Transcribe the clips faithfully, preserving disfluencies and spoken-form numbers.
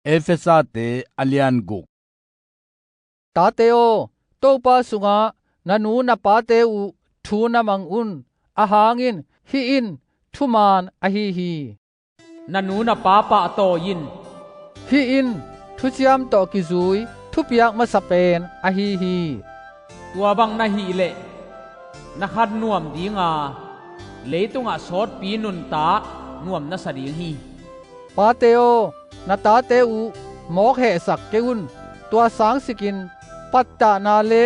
Efesate a lian guk. Tate aw, Topa sungah na nu na pate uh thu na mang un. Ahang in hih in thuman ahi hi. Na nu na pa pahtawi in. Hih in thuciam tawh kizui thupiak masa pen ahi hi. Tua bang na hih leh na khan nuam dinga, leitungah sawtpi nuntak nuam na sa ding hi. Pate aw, na tate uh mawk hehsak kei un. Tua sangsikin pattahna le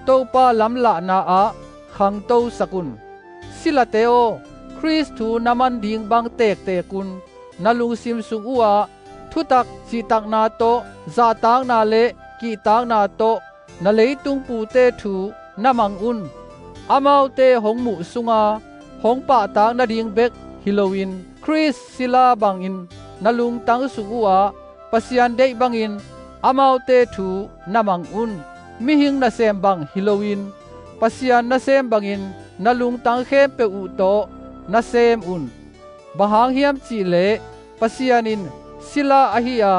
Topa lamlahna ah khangtosak un. Silate aw, Khrist thu na man ding bang tektek un. Na lungsim sung uhah thutak cihtakna tawh, zahtakna le kihtakna tawh na leitung pute thu na mang un. Amaute hong muh sunga hong pahtak nading bek hi loin, Khrist sila bangin na lungtang sung uhah Pasian deih bangin amaute thu na mang un. Mihing nasem bang hi loin, Pasian nasem bangin na lungtang khempeuh uh tawh na sem un. Bang hang hiam cihleh, Pasian in sila ahi a,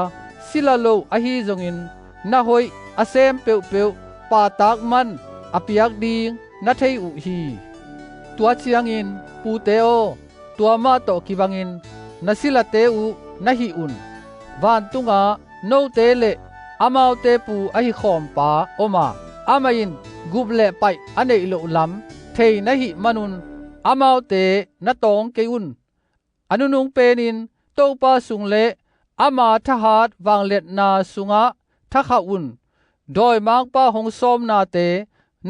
sila lo ahi zongin na hoih a sem peuhpeuh pahtak man a piak ding na thei uh hi. Tua ciangin pute aw, tua mah tawh kibangin na silate uh na hih un. Vantungah note le amaute pu ahi khawmpa om a, amah in gup le paih a neih loh lam thei na hih manun amaute na tawng kei un. A nunung penin Topa sung le ama thahat vangliatna sungah thakhauh un. Dawimangpa hong sawmnate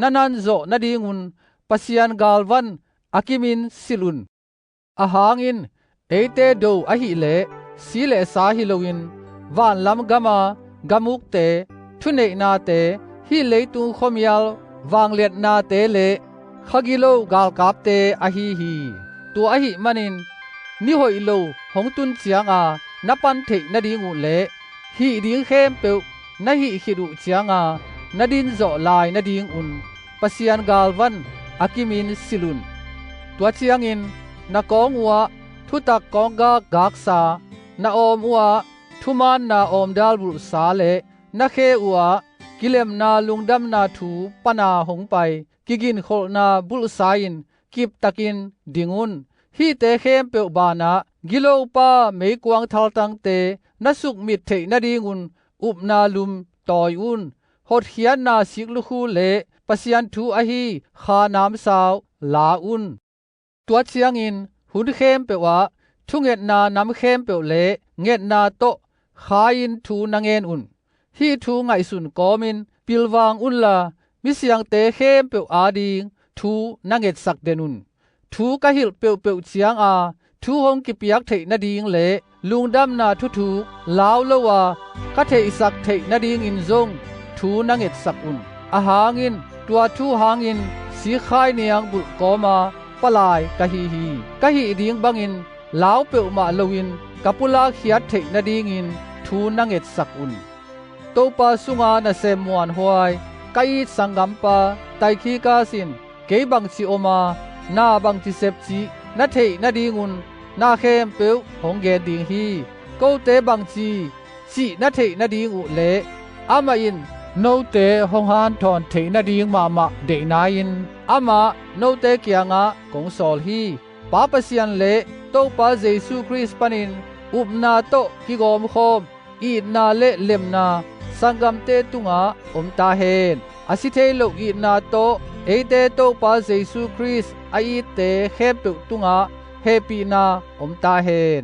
na nanzawh nadingun Pasian galvan a kimin silh un. Ahang in eite do ahileh si le sa hi loin, vanlam gama gamukte, thuneihnate, hih leitung khuamial vangliatnate le kha gilo galkapte ahi hi. Tua ahih manin ni hoih lo hong tun cianga na pan theih nading uh le hih ding khempeuh na hih khit uh cianga na dinzawh lai nadingun Pasian galvan a kimin silh un. Tua ciangin na kawng uhah thutak kawnggak gaksa, na awm uhah thumaanna awmdal bulhsa le na khe uhah kilemna lungdamna thu pana hong pai kiginkholhna bulhsa in kiptakin ding un. Hihte khempeuh banah gilopa meikuang thaltangte na sukmit theih nadingun upna lum tawi un. Hotkhiatna siklukhu le Pasian thu ahi kha namsau la un. Tua ciangin hun khempeuh ah thungetna nam khempeuh le ngetna tawh kha-in thu na ngen un. Hih thu ngaihsun kawmin pilvang unla, misiangte khempeuh ading thu na ngetsak den un. Thu ka hilh peuhpeuh cianga thu hong kipiak theih nading le lungdamna thuthuk lau lo a ka theihsak theih nadingin zong thu na ngetsak un. Ahang in tua thu hangin sikkhai niang bulh kawma palai ka hi hi. Ka hih ding bangin lau peuhmah loin ka pulak khiat theih nadingin thu na ngetsak un. Topa sunga nasem muanhuai ka it sanggampa Tychicus in kei bangci om a, na bangci sep cih na theih nadingun na khempeuh hong gen ding hi. Kote bangci cih na theih nading uh le amah in note hong hanthawn theih nading mahmah deihna-in amah note kiangah kong sawl hi. Pa Pasian le Topa Jesu Khrist panin upna tawh kigawmkhawm itna le lemna sanggamte tungah om ta hen. A si thei loh itna tawh eite Topa Jesu Khrist a itte khempeuh tungah hehpihna om ta hen.